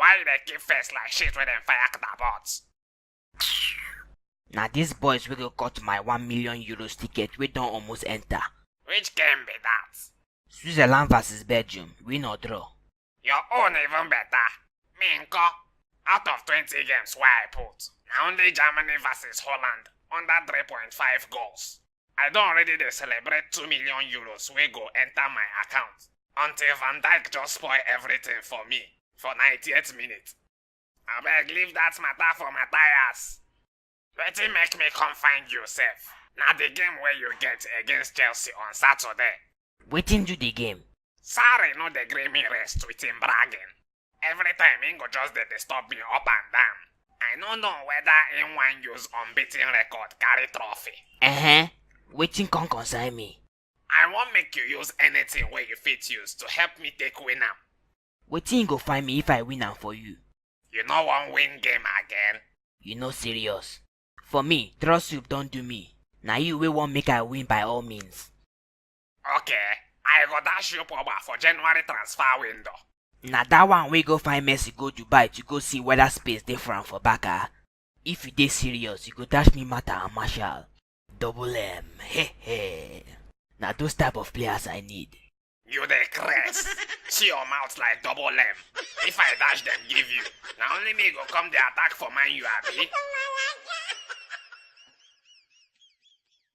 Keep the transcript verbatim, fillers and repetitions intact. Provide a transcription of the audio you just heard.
Why you dey keep face like shit wey dem fire catapult? Na these boys wey go cut my one million euros ticket wey don almost enter. Which game be that? Switzerland versus Belgium, win or draw. Your own even better. Me nko, out of twenty games wey I put, na only Germany versus Holland under three point five goals. I don already dey celebrate two million euros wey go enter my account until Van Dijk just spoil everything for me for ninetieth minute. Abeg, leave that matter for Matthias. Wetin make me come find you sef? Na the game wey you get against Chelsea on Saturday. Wetin do the game? Sarri no dey gree me rest with him bragging. Every time he go just dey disturb me up and down. I no know whether he wan use unbeaten record carry trophy. Uh-huh. Wetin come concern me? I wan make you use anything wey you fit use to help me take win am. Wetin you go find me if I win am for you? You no wan win game again? You no serious. For me, draw soup don do me. Na you wey wan make I win by all means. Okay, I go dash you Pogba for January transfer window. Na that one wey go find Messi go Dubai to go see whether space dey for am for Barca. If you dey serious, you go dash me Mata and Martial. Double M, hey hey. Na those type of players I need. You dey craze. See your mouth like double M. If I dash them give you, na only me go come dey attack for Man U, abi?